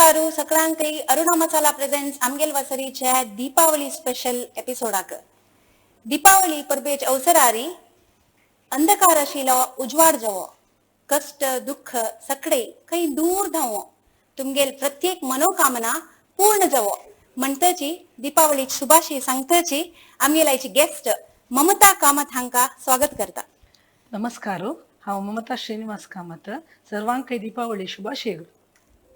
सगळ्यांकय Aruna masala presents आमगेल वसरीच्या Deepawali special एपिसोडाक. Deepawali परबेच अवसरारी अंधकार आशिलो उजवाड जावो, कष्ट दुःख सगळे खंय दूर धांवो, तुमगेल प्रत्येक मनोकामना पूर्ण जावो म्हणटची दीपावली शुभाशी सांगतची आमगेलायची गेस्ट ममता कामत हांका स्वागत करता. नमस्कार, हांव ममता श्रीनिवास कामत. सर्वांकय दीपावली शुभाशय.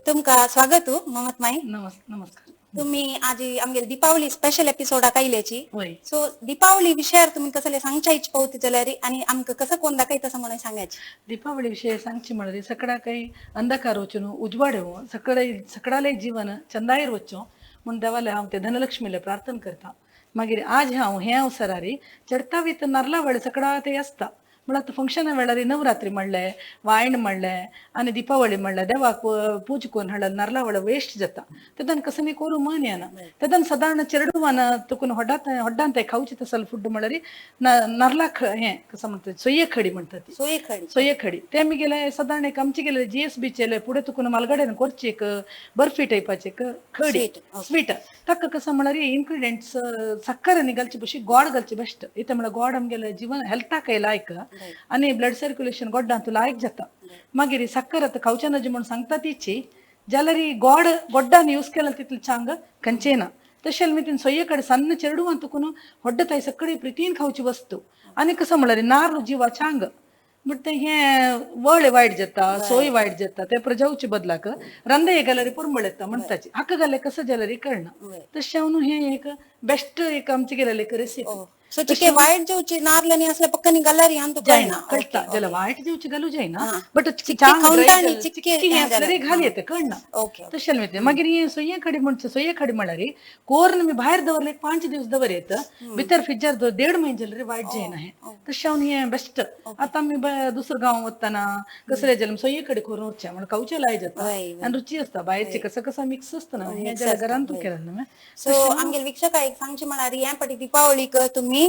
तुमका स्वागत ममत माई. नमस्कार. तुम्ही आज आमगेल दीपावली स्पेशल एपिसोडाक आयल्याची. वय. सो दीपावली विशयार तुम्ही कसले सांगच्या पवती जाल्यार आणि आमकां कसं कोण दाखयता तसं म्हणून सांगायचे. दीपावली विषय सांगची म्हळ्यार सगळ्या काही अंधकार वचून उजवाड येवो, सगळे सगळाले जीवन चंदायर वचो म्हूण देवाले हांव ते धनलक्ष्मीले प्रार्थना करता. मागीर आज हांव हे अवसरारी चडतावीत नारला वेळ सगळा ते आसता म्हळ्यार आतां फंक्शना वेळार नवरात्री म्हणलें, वायण म्हणलें आनी दीपावली म्हणलें, देवाक पूज करून हाडले नारला वेळ वेस्ट जाता. तेदन कसं करू मन येना. तेदन सादारण चेडवान तुकून होड्डात होड्डान ते खावची तसल फूड म्हळ्यार नारला हें कसं म्हणतात, सोये खडी म्हणतात ती. सोये खडी. सोये खडी ते आमी गेले सादारण एक आमचे गेले जी एस बीचेले फुडें तुकून मालगाड्यान करची एक बर्फी टायपाची एक खडी. स्वीट. ताका कसं म्हळ्यार इन्ग्रिडियंट्स साखर आनी घालची बशी गोड घालची बेस्ट. इथे म्हळ्यार गोड आमगेले जीवन हेल्थाक लायक आनी ब्लड सर्क्युलेशन गोड्डांत लायक जाता. मागीर साखर आतां खावचे नजी म्हूण सांगता तिची जाल्यार गोड गोड्डान यूज केल्यार तितलें चांग खंयचें ना. तशें मी तीन सोये कडेन सन्न चेडवान तुकून होड्ड ताई सगळी प्रितीन खावची वस्तू. आनी कसं म्हळ्यार नार्ल जिवा चांग बट ते हें वळ वायट जाता, सोय वायट जाता. ते प्रजावचे बदलाक रंदे गेल्यार पुरमळ येता म्हणटाची हाका घाल्यार कसं जाल्यार कळना. तशें हांव हें एक बेस्ट एक आमचे गेलेले एक रेसिपी. सो चिके वायट जेवची नारल आनी असले पक्कनी घाल्यार हांव तुका जायना कळटा जाल्यार वायट जेवची घालू जायना बट चिक्के असल्यार घाली येता कळना. तशें न्हय. मागीर हें सोये खडी म्हणचे सोये खडी म्हणल्यार कोर्न मी भायर दवरले एक 5 दिवस दवर येत, भितर फ्रिजार दवर 1.5 म्हयने जाल्यार वायट जायना हें. तशें हांव हें बेस्ट. आतां आमी दुसरो गांव वतना कसले जाल्यार सोये खडी करून वचचें म्हणून खावचें लाय जाता आनी रुची आसता. भायरचें कसं कसं मिक्स आसता ना, हें जाल्यार घरान तूं केलें न्हय. सो आमगेल वीक्षका एक सांगचे म्हळ्यार ह्या पाटी दीपावलीक तुम्ही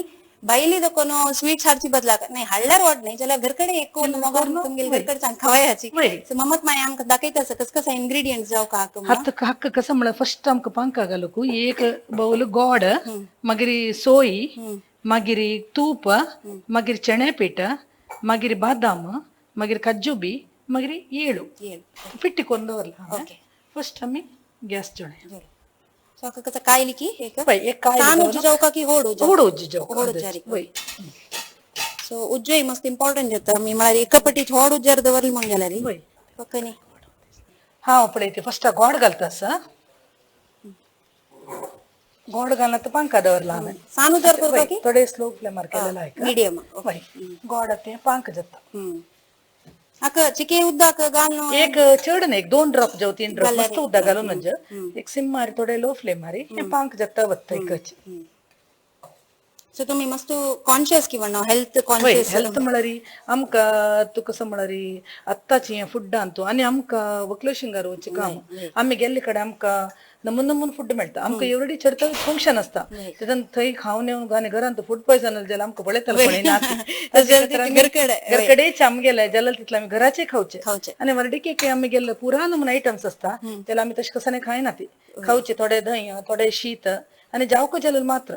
भायली दोकोन स्वीट्स हाडची बदलाक नाही हाडल्यार वाट नाही जाल्यार घरकडे एक कोण मोगान तुमगेल घरकडे सांग खवायाची. सो ममत माय आमकां दाखयता आसा कस कसा इन्ग्रेडियंट्स जावं का. हत्त हक्क कसं म्हळ्यार फर्स्ट आमकां पांका घालूंक एक बावल गोड, मागीर सोय, मागीर तूप, मागीर चणे पीठ, मागीर बादाम, मागीर काजू बी, मागीर येळू फिट्टी करून दवरला. फर्स्ट आमी गॅस जोडया. सो कसं कायली की एक एक काय सान उज्जू जाऊ का की होड उज्जू? होड उज्जू जाऊ. होड उज्जारी. सो उज्जोय मस्त इम्पॉर्टंट जाता. मी म्हळ्यार एका पटी होड उज्जार दवरली म्हण जाल्यार पक्कनी. हा पळय ते फर्स्ट गोड घालता आसा. गोड घालना तर पांका दवरला हांवें. सान उज्जार करता की थोडे स्लो फ्लेमार केलेला आहे. मिडियम. गोड ते पांक जाता. हाका चिके उदक घालून एक चड न्ही, एक 2 ड्रॉप जावं 3 ड्रॉप मस्त उदक घालून एक सिम मारी थोडे लो फ्लेम मारी हे पांक जाता वत्ता एकच. सो तुम्ही मस्त कॉन्शियस किंवा हेल्थ कॉन्शियस? हेल्थ म्हळ्यार आमकां तूं कसं म्हळ्यार आत्ताची हें फुड्डान तूं आनी आमकां वकलो शिंगार वचचें काम आमी गेल्ले कडेन आमकां नमून नमून फूड मेळटा. आमकां एवरी चडता फंक्शन आसता तेतून थंय खावन येवन आनी घरांत फूड पॉयजन जाल्यार आमकां पळयतले कोणी ना. घरकडेच आमी गेले जाल्यार तितले आमी घराचे खावचे. आनी वर्डिके आमी गेल्ले पुरा नमून आयटम्स आसता जाल्यार आमी तशें कसं खायना ती खावचे थोडे दही थोडे शीत आणि जावको जाल्यार मात्र.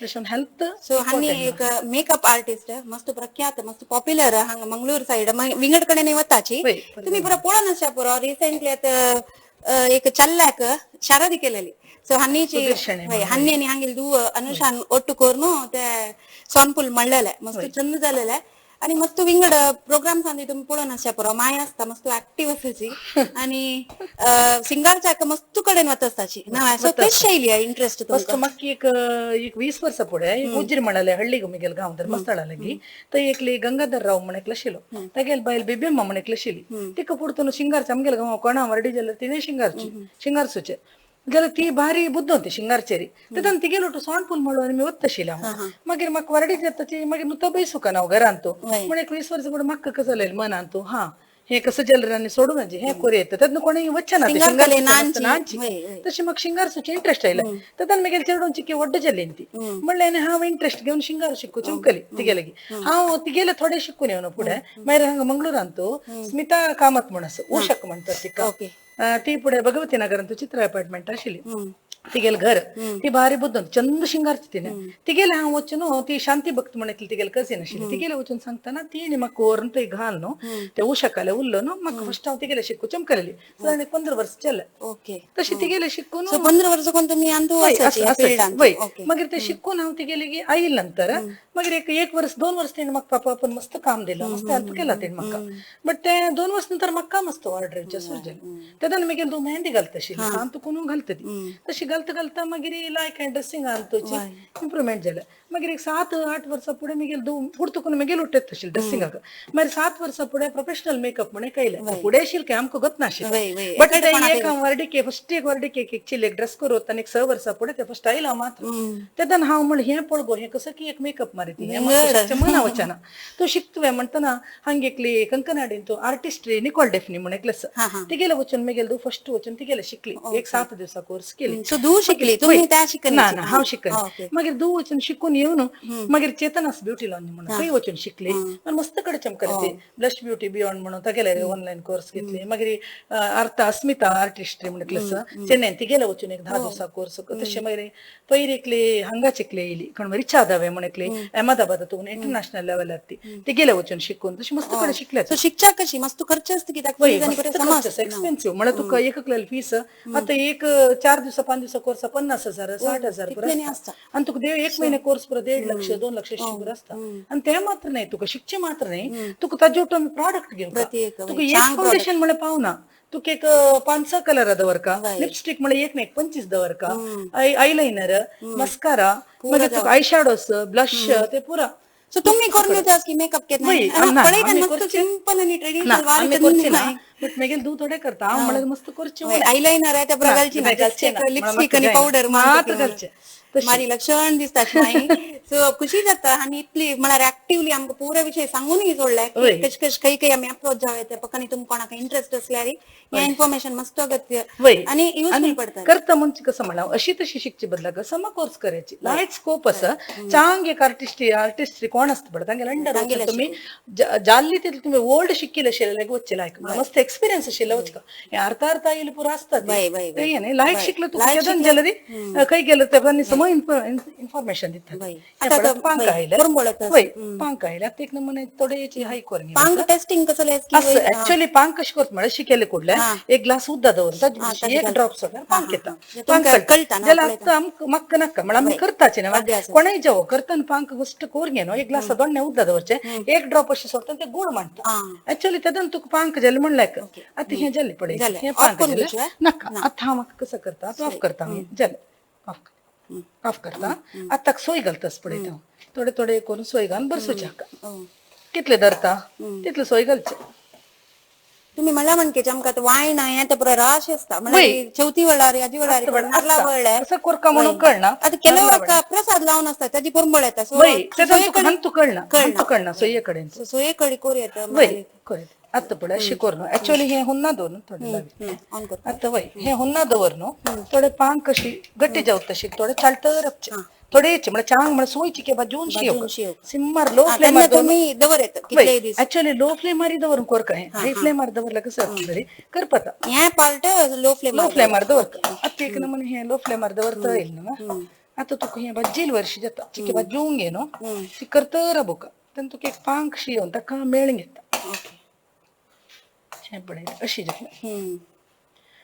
तशें हेल्थ. सो हांनी एक मेकअप आर्टिस्ट मस्त प्रख्यात मस्त पॉप्युलर हांगा मंगळूर सायड विंगड कडेन वताची तुम्ही पुरा पळोवन आसा. पुरो रिसेंटली आतां एक चल्ल्याक शारदी केलेली. सो हांनीची हांनी आनी हांगेल धुव अनुशान ಒಟ್ಟು करून ते सोनपूल म्हणलेले मस्त चंद जालेले आणि मस्त विंगड प्रोग्राम्स आनी तुम्ही पळोवन आसा. पुरो माय आसता मस्त ऍक्टिव्ह आसाची आणि सिंगारच्या मस्त कडेन वता आसताची ना. सो तेच शैली इंटरेस्ट. फर्स्ट मक्की एक एक 20 वर्ष पुढे एक उज्जीर म्हणाले हಳ್ಳಿ गुमिगेल गांव धर्मस्थळालगी तर एकली गंगाधर राव म्हण एकलो शिलो तागेल बायल बिबियम्मा म्हण एकलो शिली तिका पुढतून शिंगारचे आमगेल गांव कोणा वर्डी जाल्यार तिणे शिंगारची शिंगारसूचे जाल्यार ती भारी बुद्ध होती शिंगारचेरी. तेतून तिगेल ಒಟ್ಟು ಸೊಂಡ್ म्हणून आमी वत्तशिला. मागीर म्हाका वर्डी जाताची मागीर नुतो बैसूका ना घरांत म्हण एक 20 वर्स पुढे म्हाका कसं जालें मनांत हा हे कसं जालें सोडून आजी हे कोरी येता तेन्ना कोणी वचना नांची तशी म्हाका शिंगार सुची इंट्रस्ट आयला तेन्ना मागीर चेडूंची की व्हड जाली ती म्हणलें हांव इंट्रस्ट घेवन शिंगार शिकू चमकली तिगेले हांव तिगेले थोडे शिकून येवन फुडें मागीर हांगा मंगळूरांत स्मिता कामत म्हण आसा उषक म्हणतात तिका ती फुडें भगवती नगरांत चित्र अपार्टमेंट आशिल्ली तिगेले घर ती भारी बुद्दून चंद शिंगारची तिने तिगेले हांव वचून ती शांती भक्त म्हणितली तिगेले कझीन आशिल्ली तिगेले वचून सांगतना तिणे म्हाका व्हरून थंय घाल न्हू ते उषकाले उरलो न्हू म्हाका फर्स्ट हांव तिगेले शिकू चमकलेली सादारण 15 वर्स जालें. तशी तिगेले शिकून 15 वर्स कोण तुमी वय मागीर ते शिकून हांव तिगेले आयल नंतर मागीर एक वर्स 2 वर्स तिणे म्हाका पापा आपण मस्त काम दिलं मस्त हेल्प केला तिणे म्हाका. बट ते 2 वर्स नंतर म्हाका मस्त ऑर्डर येवचे सुरू जालें. तेन्ना मागीर तूं मेहंदी घालता आशिल्ली हांव तुका घालता ती तशी घालता घालता मागीर लायक ड्रेसिंग तुची इम्प्रुवमेंट जालें. मागीर एक 7-8 वर्सां फुडें मागीर फुडें तुका मागीर उठयत आशिल्लें ड्रेसिंगाक. मागीर 7 वर्सां फुडें प्रोफेशनल मेकअप म्हण कयलें. फुडें आशिल्लें काय आमकां गत नाशिल्लें. बट एक हांव वर्डिके फस्ट एक वर्डिके एक चिल्ली एक ड्रेस करू आनी 6 वर्सां फुडें ते फस्ट आयला मात्र तेन्ना हांव म्हण हें पळगो हें कसं की एक मेकअप मारी हें मना वचना तूं शिकतुवें म्हणटना हांगा एकली कंकनाडीन तूं आर्टिस्ट निकोल डेफनी म्हण एकलें आसा तिगेले वचून मागीर फस्ट वचून तिगेले शिकली एक 7 दिवसा कोर्स केली. शिकली तुम्ही त्या शिकली ना ना हांव शिकली. मागीर दू वचून शिकून येवन मागीर चेतनास ब्युटी लॉन्ज म्हणून थंय वचून शिकली. मस्त कडे चमकली ब्लश ब्युटी बियॉन्ड म्हणून तागेले ऑनलायन कोर्स घेतली. मागीर अर्थ अस्मिता आर्टिस्ट्री म्हणटलें आसा चेन्नय तिगेले वचून एक 10 दिवसा कोर्स. तशें मागीर पयर एकली हांगा शिकली येयली कोण रिचा दावे म्हण एकली अहमदाबादातून इंटरनॅशनल लेवलार ती तिगेले वचून शिकून तशी मस्त कडे शिकले. शिकच्या कशी मस्त खर्च आसता कित्याक एक्सपेन्सिव्ह म्हळ्यार तुका एक फीस आतां एक 4 दिवसा 5 दिवसा कोर्स 50,000 60,000 आसता आनी तुका 1 महिने कोर्स पुरो 1.5 लक्ष 2 लक्ष पुरो आसता. आनी ते मात्र न्हय तुका शिकचे मात्र न्हय तुका ताजे वटेन प्रॉडक्ट घेवपाक तुका एक फावंडेशन म्हळ्यार पावना तुका एक 5-6 कलर दवरका लिपस्टीक म्हळ्यार एक न्हय 25 दवरका आयलायनर मस्कारा मागीर तुका आयशॅडोस ब्लश ते पुरा. सो तुम्ही करून घेता की मेकअप केन्ना सिंपल आणि ट्रेडिशनल बट मागीर तूं थोडे करता हांव म्हळ्यार मस्त करचें. आयलायनर आहे त्या घालची लिपस्टीक आणि पावडर मात्र घालचें मारी लक्षण दिसता. सो खुशी जाता आनी इतली म्हळ्यार ऍक्टिवली आमकां पुरो विशय सांगूनय सोडले कश कश खंय खंय आमी अप्रोच जावं येता पकानी तुमकां कोणाक इंट्रस्ट असल्यार हे इन्फॉर्मेशन मस्त अगत्य आनी युजफुल पडता. करता म्हणजे कसं म्हणा अशी तशी शिकची बदला समा कोर्स करायची लायक स्कोप आसा. चांग एक आर्टिस्ट आर्टिस्ट कोण आसता पळय तांगेले अंडर तुमी जाल्ली तितली तुमी ओल्ड शिकिल्ले आशिल्ले वचचे लायक मस्त एक्सपिरियन्स आशिल्ले वचका हे अर्थ अर्थ आयिल्ले पुरो आसता ते न्ही लायक शिकले तुका केदन जालें री खंय गेले ते समज इन्फॉर्मेशन दितात. पांक आयले वय पांक आयले आतां एक नमुने थोडे हाय करून पांक टेस्टिंग कसं ऍक्च्युअली पांक कशें करता म्हळ्यार शिकेले कुडले एक ग्लास उदक दवरता एक ड्रॉप सोडल्यार पांक येता पांक कळटा जाल्यार आतां आमकां म्हाका नाका म्हळ्यार आमी करताचे न्हय कोणूय जेवो करतना पांक फस्ट करून घेनो एक ग्लास दोडणे उदक दवरचें एक ड्रॉप अशें सोडटा ते गूळ मांडटा ऍक्च्युअली तेन्ना तुका पांक जालें म्हणल्यार आतां हें जालें पळय हें पांक जालें नाका आतां हांव म्हाका कसो करता आतां ऑफ करता जालें ऑफ ऑफ करता आतां सोय घालतास पळय हांव थोडे थोडे करून सोय घालून बरसुचे हाका कितले धरता तितले सोय घालचे. तुम्ही म्हणला म्हणके आमकां वायन हें ते पुरो राश आसता म्हळ्यार चवथी वेळार हाजी वेळार नाल्ला वळ्ळे असं कोरका म्हणून कळना आतां ಕೆಲವು प्रसाद लावन आसता ताजी परंबळ येता. हंतू कळना हंतू कळना सोये कडेन सोये कडेन कोर येता वय कोर येता. आतां पळय अशें कर न्हू ऍक्च्युअली हें हुन्ना दवर न्हू थोडे लावी आतां वय हें हुन्ना दवर न्हू थोडे पांक कशी गट्टी जावत तशी थोडे चालतं रपचे थोडे येचे म्हळ्यार चांग म्हळ्यार सोय चिके भाजून शियो सिम्मार लो फ्लेमार दवर येता. ऍक्च्युअली लो फ्लेमार दवरून कोरका हें हाय फ्लेमार दवरल्यार कसं जाता तरी करपता हें पार्ट लो फ्लेम लो फ्लेमार दवरता. आतां एक नमुने हें लो फ्लेमार दवरता येयल न्हू आतां तुका हें भाजील वर्ष जाता चिके भाजूंक घे न्हू ती करता राबोका तेन्ना तुका एक पांक शियोन ताका मेळूंक येता. हें पळय अशी जातलें.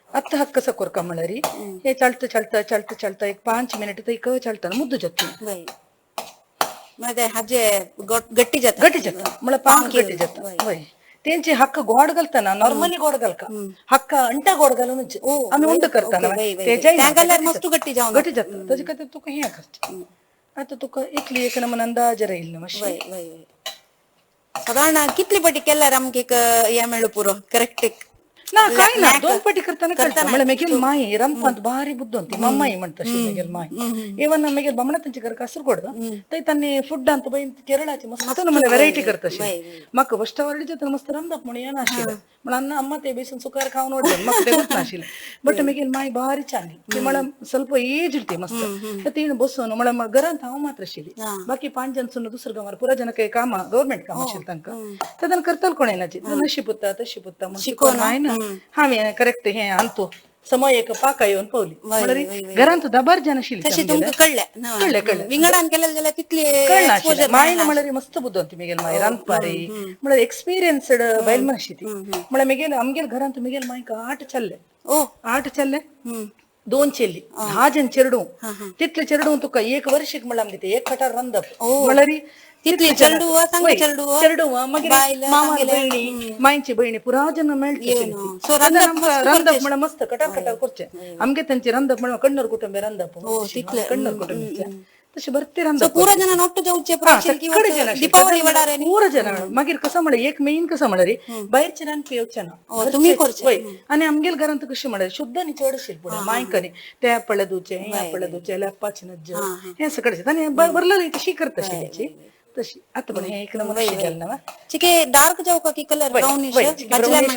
आतां हाका कसो कोरका म्हळ्यार हे चालता चालता चालता चालता एक 5 मिनट थंय चालता मुद्दो जाता गट्टी जाता गट्टी जाता म्हळ्यार पांक गट्टी जाता. वय तेंचे हक्क गोड घालतना नॉर्मली गोड घालका हक्क अंटा गोड घालून आमी उंड करताना गट्टी गट्टी जाता ताजे खातीर तुका हें करचें. आतां तुका एकली एक नमुने अंदाज रायल न्हू मातशें. सादारण कितली पटी केल्यार आमकां एक हें मेळ्ळो पुरो करेक्ट ना काय ना दोन पटी करताना कळटा म्हळ्यार मेगेल माई रंपांत बारी बुद्ध मम्माई म्हणटा मेगेल माई इवन मेगेल बामणा तांचे घर कासरगोड थंय तांणी फूड अंत बय केरळाचे मस्त नमूने व्हेरायटी करता म्हाका फस्ट वाडली जाता मस्त रांदप म्हणून येना आशिल्लें म्हण अन्न अम्मा ते बेसन सुकार खावन वाडलें म्हाका ते ಗೊತ್ತಾशिल्लें बट मेगेल माई बारी चांगली ती म्हळ्यार ಸ್ವಲ್ಪ ಏಜ್ ಇರ್ತಿ मस्त तीण बसून म्हळ्यार घरांत हांव मात्र आशिल्ली बाकी पांच जण सुन दुसरं गांवार पुरा जनक काम गव्हर्मेंट काम आशिल्लें तांकां तेन्ना करताल कोण येनाची नशी पुत्ता तशी पुत्ता म्हण शिकोवन हांवें ना हांवें करेक्ट हें आणतो समय एक पाका येवन पावली म्हळ्यार घरांत दबार जण आशिल्ली तशी तुमकां कळ्ळें कळ्ळें कळ्ळें विंगडान केलें जाल्यार तितली कळना मायन म्हळ्यार मस्त बुद्ध मेगेल माय रांदपारी म्हळ्यार एक्सपिरियन्सड बायल मनीस ती म्हळ्यार मेगेल आमगेल घरांत मेगेल मायक आठ चल्ले ओ आठ चल्ले दोन चेल्ली 10 जण चेरडू तितले चेरडू तुका एक वर्षीक म्हळ्यार आमगे ते एक खटार रांदप म्हळ्यार तितली चेरडू सांगे चेरडू चेरडू मागीर मामा भयणी मायची भयणी पुरा जण मेळटे रांदप म्हळ्यार मस्त कटार कटार करचे आमगे तांचे रांदप म्हळ्यार कण्णूर कुटुंब रांदप कण्णूर कुटुंब तशें भरते रांदप पुरा जण ಒಟ್ಟು जावचे सगळे जण दीपावली वडार पुरा जण मागीर कसं म्हळ्यार एक मेन कसं म्हळ्यार भायरचे रांदपी येवचे ना तुमी करचे वय आनी आमगेल घरांत कशें म्हळ्यार शुद्ध न्ही चड आशिल्लें फुडें मायकनी ते पळय धुवचें हें पळय धुवचें लेपाचें नज्ज हें सगळें आनी बरलें तशी करता तशी तशी आता पण हे एक नमुना जालें ना चिके डार्क जावका की कलर ब्राउनिश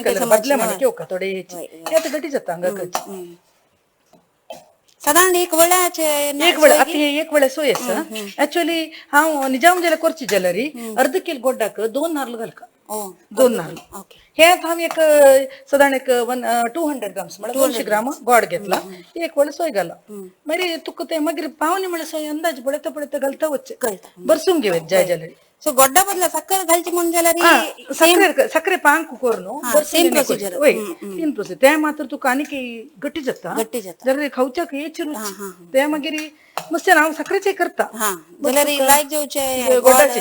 कलर बदले म्हणके येवका थोडे हे आतां गटी जाता हांगा साधारण एक वेळाचे एक वेळ आता हे एक वेळ सोय आसा ऍक्च्युअली हांव निजाम जाल्यार करची जाल्यार अर्द किल गोड्डाक 2 नारल घालका 2 नारल हे आता हांव एक साधारण एक 200 ग्राम्स म्हळ्यार 200 ग्राम गोड घेतला एक वेळ सोय घाला मागीर तुका ते मागीर पावणे म्हळ्यार सोय अंदाज पळयता पळयता घालता वचचे बरसून घेवत जाय जाल्यार सो गोड्डा बदला साखर घालची म्हण जाल्यार साखरे साखरे पांक करून सेम प्रोसिजर वय तीन प्रोसिजर ते मात्र तुका आनीक गट्टी जाता गट्टी जाता जाल्यार खावच्याक हेची रुची ते मागीर मस्त हांव साखरेचे करता जाल्यार लायक जेवचे गोडाचे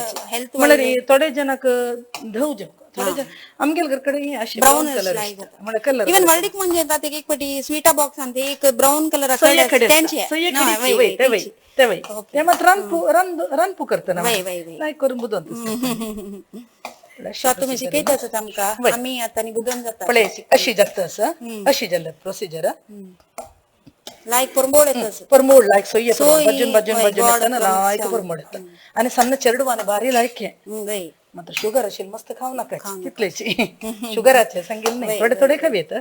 म्हळ्यार थोडे जणांक धव जेवका थोडे जण आमगेल घर कडेन हे अशे ब्राऊन कलर म्हळ्यार कलर इवन वर्डीक म्हणजे येतात एक पटी स्वीटा बॉक्स आणि एक ब्राऊन कलर त्यांचे ते वय ते मात्र रानपू रानपू करतना लायक करून बुदोन तुम्ही शिकयत आमकां आमी आतां बुदोन जाता पळय अशी जाता असं अशी जाल्ले प्रोसिजर लायक परमोळ येता परमोळ लायक सोय भजन भजन भजन येताना लायक परमोळ येता आणि सन्न चेरडू भारी लायक हे मात्र शुगर असेल मस्त खाऊ नका तितलेची शुगराचे सांगेल नाही थोडे थोडे खावी येत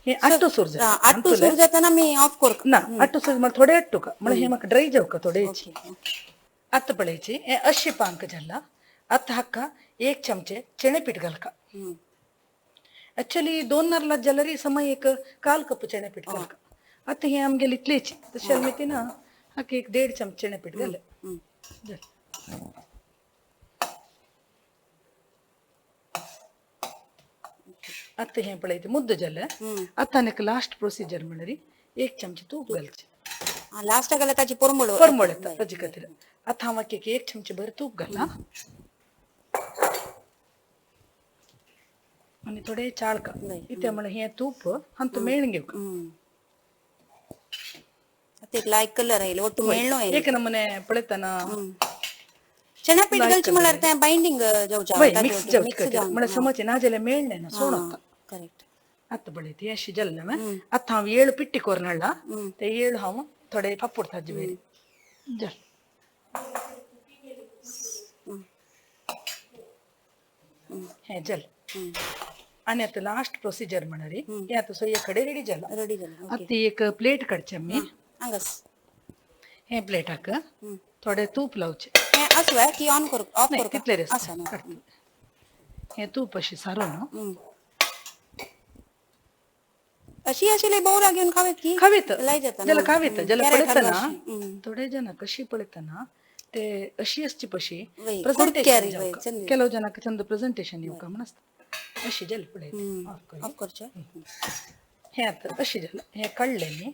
हे आट्टू सूर जाता आट्टू सूर जाताना मी ऑफ कर ना आट्टू सूर मला थोडे आट्टू का म्हणजे हे म्हाका ड्राय जावका थोडे आतां पळयची हे अशी पांक जाला आतां हाका 1 चमचे चणे पीठ घालका ऍक्च्युअली 2 नारलात जाल्यार समय एक 1/4 कप चणे पीठ घालका आतां हे आमगेले इतलेची तशें आमी ती ना हाका एक 1.5 चमचे चणे पीठ घालें आतां हें पळय मुद्द जालें आतां आनीक लास्ट प्रोसिजर म्हणल्यार 1 चमचे तूप घालचें लास्ट घाल्यार ताची परमळ परमळ येता ताजे खातीर आतां हांव 1 चमचे भर तूप घाला आनी थोडे चाळका इतलें म्हळ्यार हें तूप हांतू मेळून घेवका एक लायक कलर आयलो ಒಟ್ಟು मेळ्ळो एक नमुने पळयतना चणा पीठ घालचे म्हळ्यार ते बाइंडिंग जावचें वय मिक्स जावचे म्हळ्यार समज ना जाल्यार मेळ्ळें ना सोडता करेक्ट आतां पळय अशी जालें आतां हांव 7 पिट्टी करून हाडला ते 7 हांव थोडे पापड ताजे वयर जालें हें जालें आनी आतां लास्ट प्रोसिजर म्हणल्यार हें आतां सोय कडेन रेडी जाला रेडी जालें आतां एक प्लेट काडचें आमी हांगास हें प्लेटाक थोडे तूप लावचें आसू की ऑन करू ऑफ करू तितले हें तूप अशें सारून अशी अशी बोवरा घेवन खावेत की खावेत जाल्यार खावेत जाल्यार पळयतना थोडे जण कशी पळयतना ते अशी असची पशी प्रेझेंटेशन ಕೆಲವು ಜನಕ್ಕೆ ಚಂದ प्रेझेंटेशन येवका म्हण आसता अशी जालें पळय ऑफ करचें हें आतां अशी जालें हें काडलें न्ही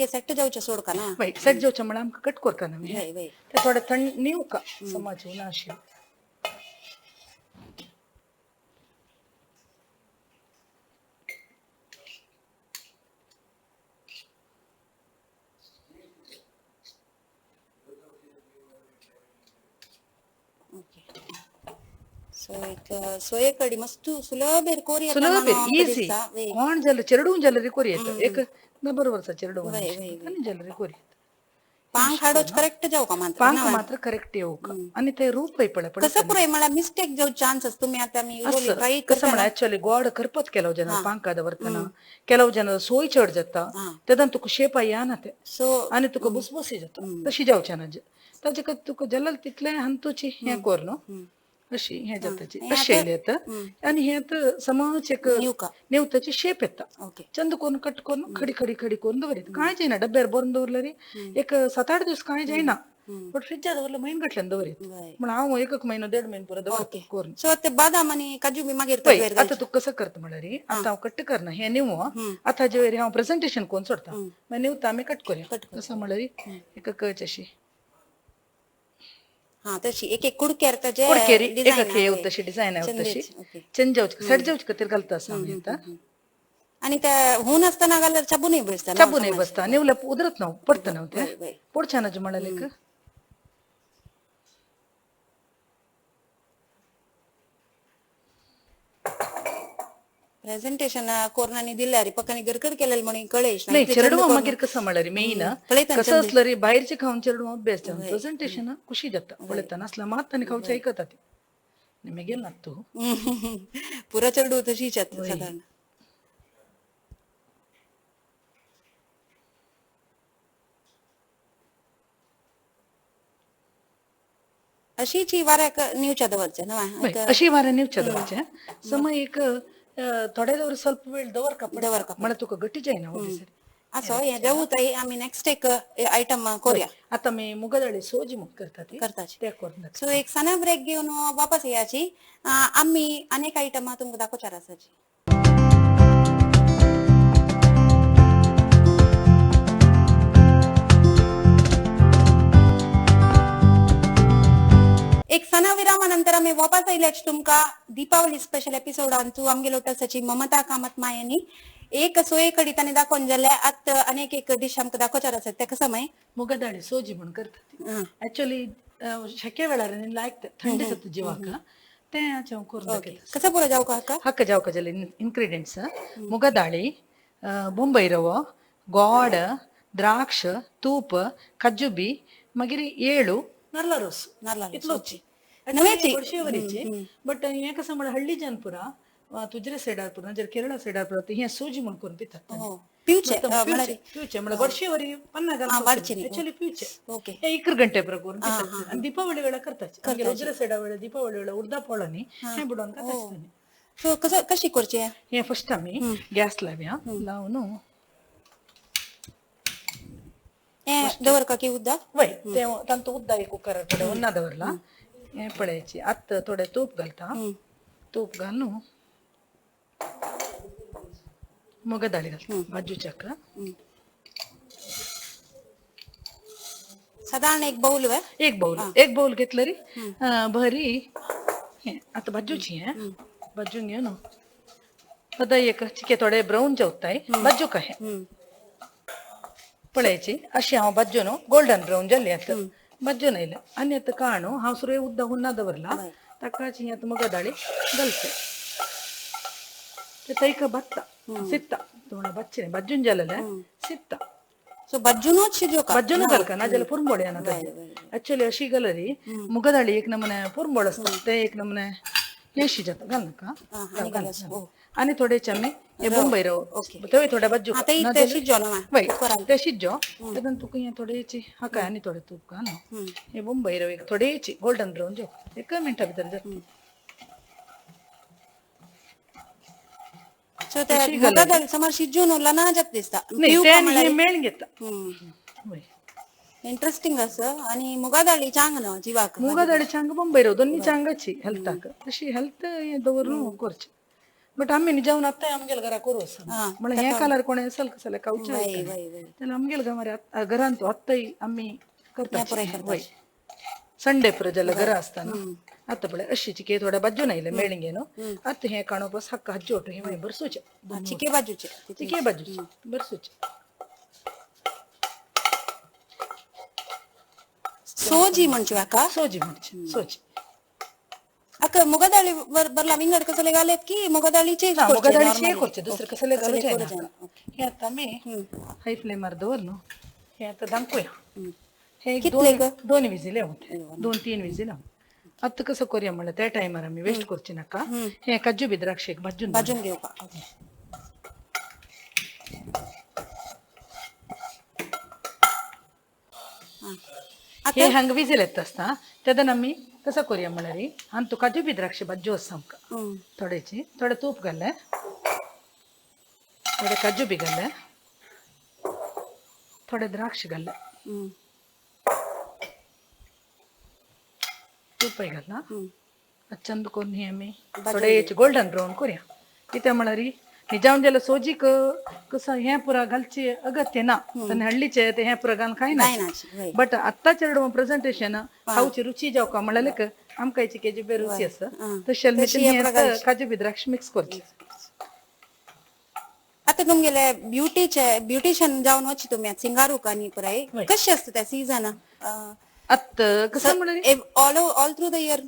सेट जावचें सोडका ना वय सेट जावचें म्हळ्यार आमकां कट करता ना ते थोडे थंड न्हिवका समज ना अशें सो एक सोये कडी मस्त सुलभ कोरी. सुलभ, इझी. कोण जाल्यार चेडूं जाल्यार कोरी येता एक ना बरोबर, चेडूं जाल्यार कोरी. पांख हाडोच करेक्ट जाऊ का मात्र? पांख मात्र करेक्ट येऊ का आणि ते रूप पळे पळे. कसं पुरे मला मिस्टेक जाऊ चान्स तुम्ही आता मी ट्राय. कसं म्हणा, ऍक्च्युअली गोड करपत ಕೆಲವು ಜನ ಪಾಂಕ ದವರ್ತನ, ಕೆಲವು ಜನ सोय चड जाता, तेदान तुका शेप येना ते. सो आनी तुका बुसबुसी जाता, तशी जावचे ना. ताजे खातीर तुका जाल्यार तितलें हांतूची हें कर न्हू, अशी हें जाताची अशें येयलें येता आनी हें आतां समज एक नेवताची शेप येता. चंद करून कट करून खडी खडी खडी करून दवरीत, कांय जायना. डब्यार भरून दवरल्यार एक 7-8 दीस कांय जायना, बट फ्रिजात दवरलं म्हयनो गटल्यान दवरीत. म्हण हांव एक एक म्हयनो 1.5 म्हयनो पुरो दवरता करून. सो ते बादाम आनी काजू बी मागीर? पळय, आतां तूं कसं करता म्हणल्यार, आतां हांव कट्ट करना हें निवो. आतां हाजे वयर हांव प्रेझेंटेशन करून सोडता, मागीर निवता आमी कट करूया. कसं म्हणल्यार एक कच अशी. हा, तशी एक एक कुडक्यार ताजे. कुडकेरी एक एक येव तशी डिझायन आहे तशी. चेंज जावची, सेट जावची खातीर घालता आसा आमी आतां. आणि त्या होऊन असताना घाल्यार चाबूनय बसता. चाबूनय बसता, नेवल्या उदरत ना, पडता ना ते पडच्या ना म्हणाले. प्रेझेंटेशन कोरनानी दिल्यार पक्कानी गरकड केलेलं म्हणून कळेश. नाही, चेडवा मागीर कसं म्हणल्यार मेन कसं असलं रे, बाहेरचे खावन चेडवा अभ्यास जावन प्रेझेंटेशन खुशी जाता पळयता नासला मात आनी खावचे आयकता ती मागीर ना तूं. पुरा चेडू तशीच साधारण. अशीच ही वाऱ्याक निवच्या दवरचे ना? अशी वाऱ्या निवच्या दवरचे. समय एक थोडे दवर ಸ್ವಲ್ಪ वेळ दवर का दवर का म्हणा तुका गट्टी जायना. असो हे जाऊ ताई, आम्ही नेक्स्ट एक आयटम करूया. आता मी मुगदाळी सोजी मग करता ती. करताची ते करून. सो एक सणा ब्रेक घेऊन वापस याची, आम्ही अनेक आयटम तुमकां दाखोवचार आसाची. एक सणा विरामानंतर आम्ही वापस आयल्याच तुमकां दीपावली स्पेशल एपिसोडांतू आमगे लोटसाची ममता कामत मायानी एक सोये कडी ताणें दाखोवन जाल्यार आत अनेक एक डिश आमकां दाखोवचार आसा. ते कसं मागीर? मुगदाळी सोजी म्हणून करतात. ऍक्च्युअली शक्य वेळार लायक थंडी जाता जिवाक, ते हांव करून दाखयता. कसं पुरो जावं का? हाका जावका जाल्यार इन्ग्रेडियंट्स मुगदाळी, बॉम्बई रवो, गोड, द्राक्ष, तूप, काजू बी, मागीर येळू, नारला रोस. नारला. इतलोच. वरीची बट हें कसं म्हळ्यार हल्ली जनपुरा तुजरे सायडार पुरा जर केरळा सायडार पुरा हें सोजी म्हण करून पितात. पिवचे? पिवचे म्हळ्यार गोडशे वरी पन्ना घालून ऍक्च्युअली पिवचे. हे 1 गंटे पुरा करून पितात आणि दीपावली वेळा करतात. उजरे सायडा वेळा दीपावली वेळा उर्दा पोळांनी हें बुडोवन खातात. सो कसं कशी करची हें? फर्स्ट आमी गॅस लावया, लावन दवर का की उद्दा? वय, ते तांतू उद्दा एक कुकर थोडें उन्ना दवरला. हें पळयाची, आतां थोडें तूप घालता. तूप घालून मुगदाळी घालता भाजूच्याक. साधारण एक बाउल वे? एक बाउल, एक बाउल घेतलं री बरी. हें आतां भाजूची, हें भाजून घेवन आतां एक चिके थोडे ब्राऊन जेवताय भाजू का. हें पळयाची, अशी हांव भाजून गोल्डन ब्राऊन जाली. आतां भाजून आयलें आनी आतां काणू हांव सुरय उद्दा हुन्ना दवरला, ताकाच ही आतां मुगदाळी घालचे. ते तैका भाजता सित्ता तुम्हाला भाजचे भाजून जालेले सित्ता. सो भाजूनच शिजो का? भाजून घालका ना जाल्यार पुरंबोळ येना ताजेर. ऍक्च्युअली अशी घालरी मुगदाळी एक नमुने पुरंबोळ आसता, ते एक नमुने हे शिजता. घाल नाका. आनी थोडेचे आमी हे बॉम्बई रवो थंय थोडे भाजू. वय, ते शिजो तेतून तुका हें थोडेची हाका आनी थोडे तूप घाल. हे बॉम्बई रवे थोडेची गोल्डन ब्राऊन जेव, एका मिनटा भितर जाता. सो ते मुगादाळ समर शिजून उरला ना जात दिसता. नाही, ते आनी हे मेळ घेता. इंटरेस्टिंग असं. आणि मुगादाळी चांग ना जिवाक? मुगादाळी चांग, बॉम्बई रव दोन्ही चांगाची हेल्थाक. तशी हेल्थ दवरून करची, बट आम्ही निजावन आतां आमगेल घरा करू असं म्हळ्यार हें कालार कोणें असल कसं खावचें जाल्यार आमगेल घरा घरांत आत्ताय आमी करता. वय, संडे पुरो जाल्यार घरा आसतना. आतां पळय, अशी चिके थोड्या बाजून आयले मेळिंग न्हू. आतां हें काणो बस हक्का हाज्जो हे मागीर बरसूचें. चिके बाजूचे? चिके बाजूचे बरसूचे. सोजी म्हणचे हाका? सोजी म्हणचे, सोजी. ಅಕ್ಕ मुगादाळी बरला विंगड कसले घालेत की मुगादाळीचे मुगादाळीचे करचे, दुसरे कसले घालूचे ना. हे आता आमी हाय फ्लेमार दवरलो, हे आता दामकुया. हे एक दोन विजील होते, 2-3 विजील. आता कसं करूया म्हणलं त्या टायमार आमी वेस्ट करचे नाका. हे काजू बी द्राक्षे भाजून भाजून घेऊ का? हे हंग विजील येत असता तेन्ना आमी कसं करूया म्हणल्यार आनी काजू बी द्राक्षे भाजू आसा आमकां थोडेची, थोडे तूप घातले, थोडे काजू बी घातले, थोडे द्राक्ष घातले, तूपय घातला. चंद करून हे आमी थोडे गोल्डन ब्राऊन करूया. कित्याक म्हळ्यार निजाम जाल्यार सोजीक कसं हें पुरा घालचे अगत्य ना, पण हल्लीचे ते हें पुरा घालून खायना. बट आत्ताचे प्रेझेंटेशन खावची रुची जावका म्हणल्यार आमकां केजी बे रुची आसा तशें काजू बी द्राक्ष मिक्स करचे. आता तुमगेले ब्युटीचे ब्युटिशियन जावन वची तुमी सिंगारूक आनी पुराय कशें आसता त्या सीझन? आत कसं म्हणल्यार ऑल थ्रू the year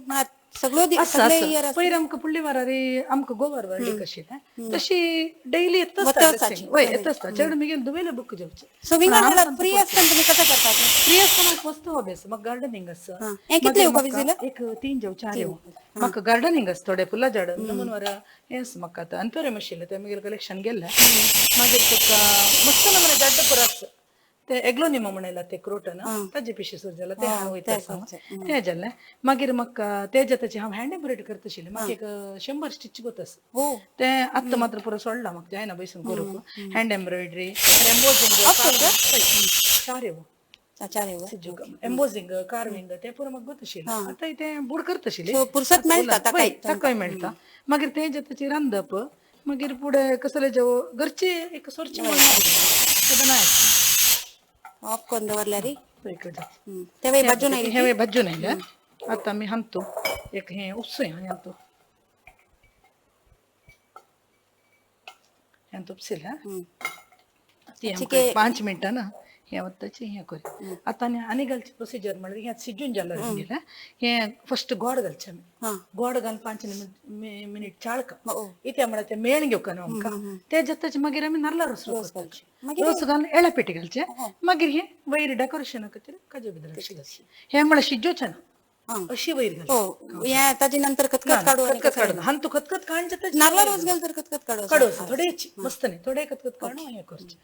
सगळो सगळे पयर आमकां फुडले वारारी आमकां गोवर वाडली कशी तशी डेली येत आसता, येत आसता. चड मागीर दुबेले बुक जेवचे. सो विंगड फ्री आसतना तुमी कसं करतात? फ्री आसतना मस्त हॉबी आसा म्हाका, गार्डनिंग आसा. कितले येवपा विजील? एक 3 जेव 4 येव. म्हाका गार्डनिंग आसा, थोडे फुलां झाडां नमून हें आसा म्हाका. आतां आनी थोडे आशिल्लें तें मागीर कलेक्शन गेल्लें. मागीर तुका मस्त नमुने झाडां पुरो आसा ते एग्लोनिमा म्हणला ते क्रोटन ताजे पिशे सुरू जाला ते हांव वयता ते जालें. मागीर म्हाका तेज्या ताचे हांव हँड एम्ब्रॉयडरी करता आशिल्लें. म्हाका एक 100 स्टिच गोत आसा ते आत्तां मात्र पुरो सोडला, म्हाका जायना बसून करूंक. हँड एम्ब्रॉयडरी, एम्बोजिंग 4 येवो एम्बोजिंग, कार्विंग ते पुरो म्हाका गोत आशिल्लें. आतां तें बुड करता आशिल्लें, पुरसत मेळटा, ताकाय मेळटा. मागीर तें ताची रांदप, मागीर फुडें कसले जेव घरचे एक सोरचें म्हणून ऑफ करून दवरल्यार तेवे भाजून आयले, हेवे भाजून आयले. आतां आमी हांतो एक हें उपसूया, हांतो हें उपसिलें ती 5 मिनटां ना हें वताची हें करूया. आतां आनी आनी घालचें प्रोसिजर म्हणल्यार हें शिजून जालें गेलें, हें फस्ट गोड घालचें आमी. गोड घालून 5 मिनीट चाळका इत्या म्हळ्यार तें मेण घेवका न्हू आमकां, ते जाताचे मागीर आमी नाल्ला रोस घालचें, रोस घालून एळ्या पेटी घालचें. मागीर हें वयर डेकोरेशना खातीर काजू बी द्राक्षे घालचें. हें म्हळ्यार शिजोवचें ना, अशी वयर घालचें. ताजे नंतर खतखत काडू, खतखत काडून हांतू खतखत काडून नाल्ला रोस घाल तर खतखत काडू काडू थोडेच मस्त न्ही, थोडे खतखत काडून हें करचें.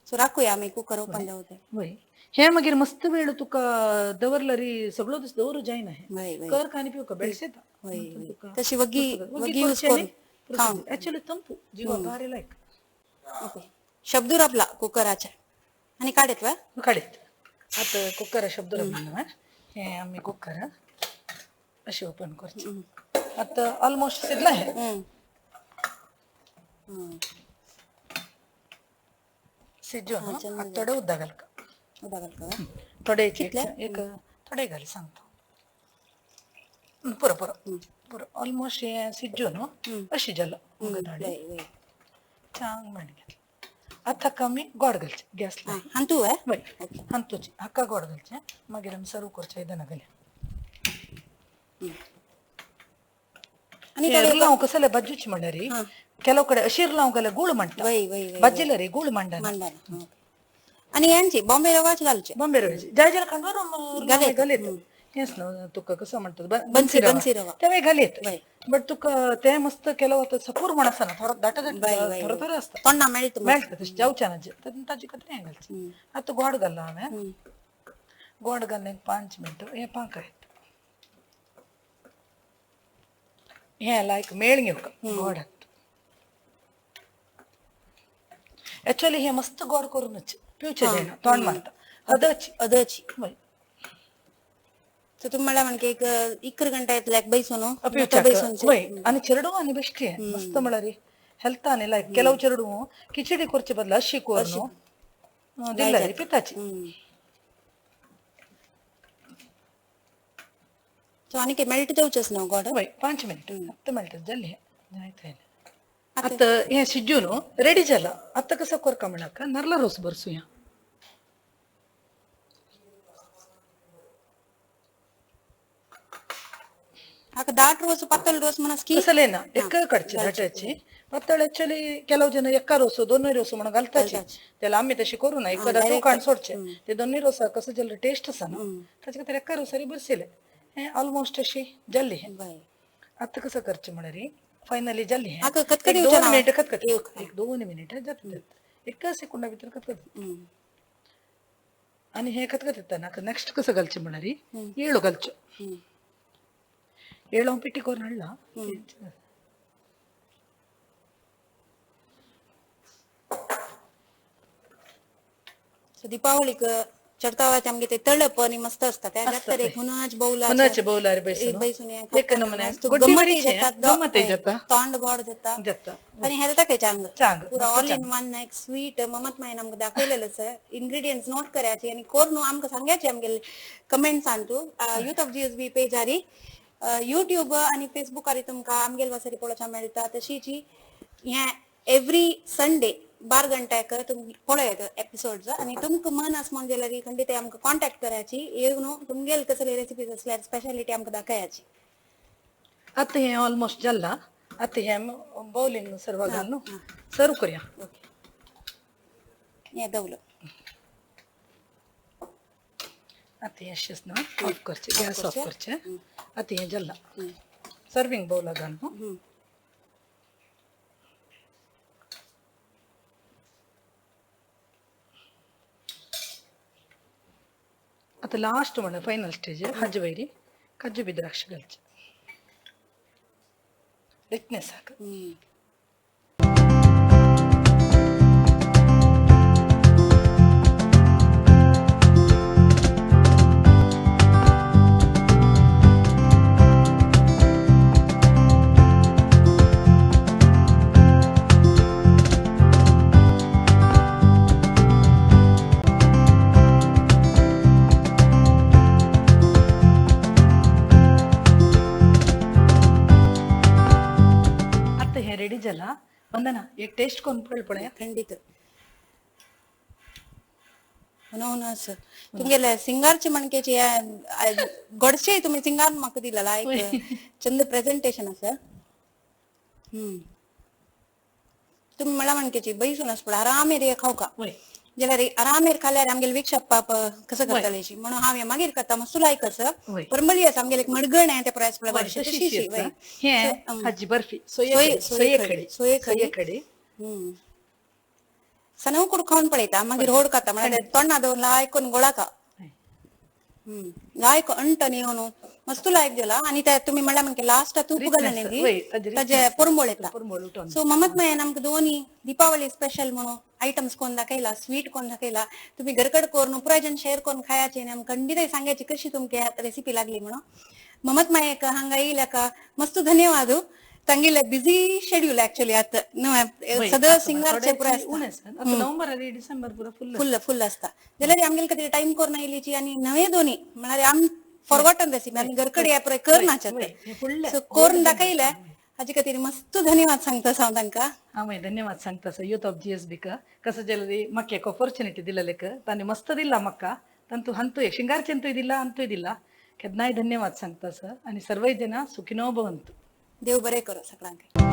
सो राखूया आमी कुकर ओपन जावं. वय हे मागीर मस्त वेळ तुका दवरल्यार सगळो दीस दवरू जायना, हें कर आनी पिवका बेळशेता तशी वगी वगी यूज करून ऍक्च्युअली तंपू जीवा भारी लायक. ओके, शब्दूर आपला कुकराचे आनी काडत वा काडत. आतां कुकरा शब्दूर आपला हे आमी कुकर अशें ओपन करचें. आतां ऑलमोस्ट शिजला हें, शिजून थोडे उदक घालका, थोडे एक थोडे घाल सांगता पुरो पुरो पुरो ऑलमोस्ट हें शिजून अशें जालां मुगादाळी चांग मेण घेतलें. आतां हाका आमी गोड घालचें गॅस लाय हांतू वय हांतूच हाका गोड घालचें. मागीर आमी सर्व करचें आयदनां घालया. लावं कसले भाजूची म्हणल्यार ಕೆಲವು ಕಡೆ ಹಸಿರು ಲವಂಗ ಗೂಳು ಮಂಡ ಬಜ್ಜಿಲ್ಲ ರೀ ಗೂಳು ಮಂಡ. आणि यांची बॉम्बे रवाच घालचे, बॉम्बे रव्याची जाय जाय खांडवर घालेत हेच ना तुका कसं म्हणतात बन्सी रवा तेव्हा घालेत. बट तुका ते मस्त केलं होतं सपूर म्हण आसना, थोडं दाट दाट थोडं थोडं असतं तोंडा मेळत मेळटा तशें जावचें ना ताजे खातीर हें घालचें. आतां गोड घालला हांवें, गोड घालून 5 मिनटां हें पांक येता, हें लायक मेळ घेवका गोड. ऍक्च्युअली हे मस्त गोड करूनच पिवचे जायना, तोंड मारता अदची अदची. वय सो तुम्हाला म्हणजे एक 1 घंटा येतल्याक बैसून वय. आनी चेडू आनी बेश्टी मस्त म्हळ्यार हेल्थ आनी लायक. ಕೆಲವು चेडू खिचडी करचे बदला अशी करून दिल्यार पिताची. सो आनी काय मेल्ट जावचेच ना गोड? वय 5 मिनिट आत्तां मेळटा जालें जायत. आतां हें शिजून रेडी जाला. आतां कसं करका म्हणल्यार नाल्ला रोस भरसुया. हाका दाट रोस पातळ रोस म्हणस की कसले ना एक कडचे धाटाची पातळ ऍक्च्युली ಕೆಲವು ಜನ एका रोस दोन्ही रोस म्हणून घालताची त्याला आम्ही तशी करू ना एखादा तो काण सोडचे ते दोन्ही रोस कसं जाल्यार टेस्ट आसा ना ताचे खातीर एका रोसारी बरसिले हे ऑलमोस्ट अशी जाल्ली हे. बरें. आता कसं करचे म्हळ्यार फायनली जाल्ली हे. हाका खतखत एक येवचें दोन ना? मिनिट खतखत एक 2 मिनिट जाता एका सेकंडा भितर खतखत. आणि हे खतखत येता ना नेक्स्ट कसं घालचे म्हळ्यार ಏಳು घालचो. ಏಳು पिट्टी करून हाडला. सो दीपावलीक चडतावाचे आमगे ते तळप आणि मस्त असता त्या जात्तर एक हुनाच बौला हुनाचे बौलार बैसून. बैसून एक नमुने. गोड्डी बरीच आहे. गम्मतय जाता. तोंड गोड जाता. जाता. आणि हेल्थ काय चांग चांग, पुरा ऑल इन वन एक स्वीट ममत मायन आमकां दाखयलेलेच इन्ग्रेडियंट्स नोट करायचे आणि कोर न्हू आमकां सांगायचे आमगे कमेंट्स तूं youth of GSB Pezari YouTube आणि फेसबुकार तुमकां आमगेल वासरी पळोवच्या मेळटा. तशीच हें एवरी संडे 12 घंट्याक तुम पळयात एपिसोड्स आणि तुमकां मन आसा म्हणून जाल्यार खंडीत आमकां कॉन्टॅक्ट करायची येवन तुमगेल कसले रेसिपीज असल्यार स्पेशालिटी आमकां दाखयाची. आता हे ऑलमोस्ट जाल्ला. आता हे बौलिंग सर्व घालून सर्व करूया. ओके हे दवलो. आता हे अशेंच ना ऑफ करचे गॅस ऑफ करचे. आता हे जाल्ला सर्विंग बाउला घालून. आता लास्ट म्हण फायनल स्टेज हज्ज वैरी कज्जू बी द्राक्ष घालचे रिचनेस हाका. आता हे रेडी जाला. वंदना एक टेस्ट कोण पळ पळया. खंडित हुना सर तुमगेले सिंगारचे मणकेचे गोडशे तुम्ही सिंगार म्हाका दिलेला एक चंद प्रेझेंटेशन आसा. तुम्ही मला मणकेची बैसून आस पळय आरामेर हे खावका जाल्यार आरामेर खाल्यार आमगेले वीक्षक पाप कसं करतले म्हणून हांव हे मागीर करता मस्त लायक आसा परमळी आसा आमगेले एक मडगण आहे ते प्रायस पळय तशीच. हे हाजी बर्फी सोये सोये सनव कुड खावन पळयता मागीर होड खाता म्हळ्यार तोंडा दवर लायक गोळा का लायक अंट येवन मस्त लायक जाला. आणि त्या तुम्ही म्हणला म्हणजे लास्ट तूप घालणे ताजे पोरंबोळ येता. सो ममत मायन आमकां दोन्ही दीपावली स्पेशल म्हणून आयटम्स कोण दाखयला स्वीट कोण दाखयला तुम्ही घरकड करून पुराय जण शेअर करून खायचे आणि आमकां खंडीत सांगायची कशी तुमकां रेसिपी लागली म्हणून. ममत मायक हांगा येयल्या का मस्त धन्यवाद. तांगेले बिझी शेड्यूल ऍक्च्युली आता सदां सिंगारचे पुराय नोव्हेंबर आणि डिसेंबर पुरा फुल फुल फुल असता जाल्यार आमगेले खातीर टायम करून आयलीची आणि नवे दोन्ही म्हळ्यार आम फॉरगॉटन रेसिपी आमी घरकडे पुराय करनाचे सो करून दाखयले हाजे खातीर मस्त धन्यवाद सांगता हांव तांकां. हांव धन्यवाद सांगता सर युथ ऑफ जीएसबी का कसं जाल्यार म्हाका एक ऑपॉर्च्युनिटी दिलेले तांणी मस्त दिला म्हाका तांतू हंतूय शिंगारचेंतूय दिला अंतूय दिला केन्नाय धन्यवाद सांगता सर. आणि सर्वय जना सुखिनो भवन्तु. देव बरें करो सगळ्यांक.